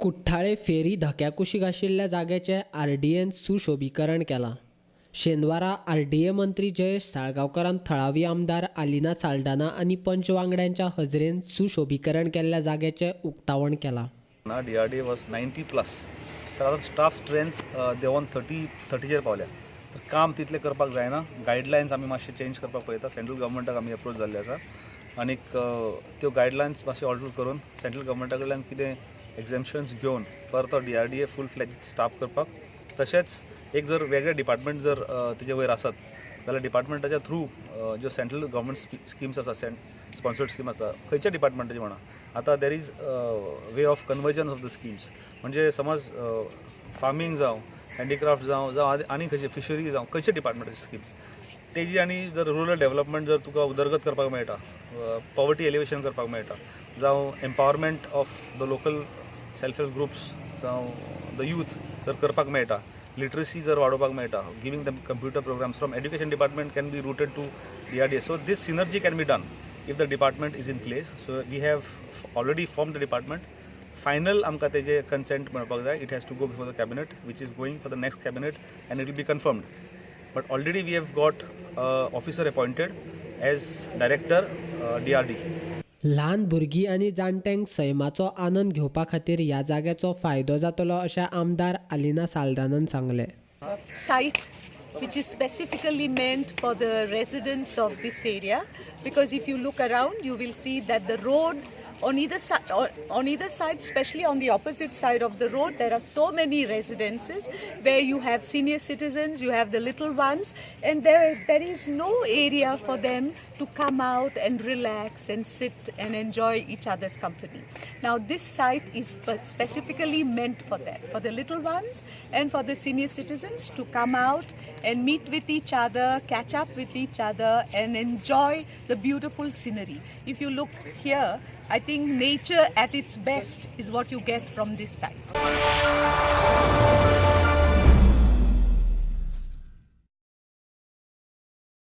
कुठ्ठाळे फेरी धक्या कुशीक आशिल्ल्या जाग्याचें आरडीएन सुशोबीकरण केलां. शेनवारा आरडीए मंत्री जयेश साळगांवकारान थळावी आमदार आलिना साल्डाना आनी पंच वांगड्यांच्या हजरेन सुशोबीकरण केल्ल्या जाग्याचें उक्तावण केलां. ना, DRDA was 90 plus, तर आतां स्टाफ स्ट्रेंथ देंवोन 30 30चेर पावल्या. तर काम तितलें करपाक जायना. गायडलायन्स आमी मातशे चेंज करपाक पळयता. सेंट्रल गव्हर्मेंटाक आमी अप्रोच जाल्ले आसा आनीक त्यो गायडलायन्स मातशे ऑल्टर करून, सेंट्रल गव्हर्मेंटा कडल्यान कितें एग्जेम्पशन्स घेवन परतो DRDA फूल फ्लॅज स्टाफ करपाक, तशेंच एक जर वेगळे डिपार्टमेंट जर तेजे वयर आसत जाल्यार डिपार्टमेंटाच्या थ्रू ज्यो सेंट्रल गव्हर्मेंट स्किम्स आसा, स्पॉन्सर्ड स्कीम आसा, खंयच्या डिपार्टमेंटाची म्हणा, आतां there is way of conversion of the schemes. म्हणजे समज फार्मींग जावं, हँडीक्राफ्ट जावं जावं आनी खंयचे फिशरी जावं, खंयच्या डिपार्टमेंटाची स्किम्स तेजी आनी जर रुरल डेवलपमेंट जर तुका उदरगत करपाक मेळटा, पॉवर्टी एलिवेशन करपाक मेळटा, जावं empowerment of the local self help groups जावं the youth जर करपाक मेळटा, लिटरसी जर वाडोवपाक मेळटा, giving them computer programs from education department can be routed to DRDA. So this synergy can be done if the department is in place. So we have already formed the department. Final आमकां तेजे consent मेळपाक जाय. It has to go before the cabinet, which is going for the next cabinet, and it will be confirmed. But already we have got officer appointed as director, DRD. ल्हान भुरगीं आनी जाणट्यांक सैमाचो आनंद घेवपा खातीर ह्या जाग्याचो फायदो जातलो अशें आमदार आलिना साल्दानान सांगलें. Site which is specifically meant for the residents of this area, because if you look around, you will see that the road on either side, especially on the opposite side of the road, there are so many residences where you have senior citizens, you have the little ones, and there is no area for them to come out and relax and sit and enjoy each other's company. Now, this site is specifically meant for that, for the little ones and for the senior citizens to come out and meet with each other, catch up with each other, and enjoy the beautiful scenery. If you look here, I think nature at its best is what you get from this site.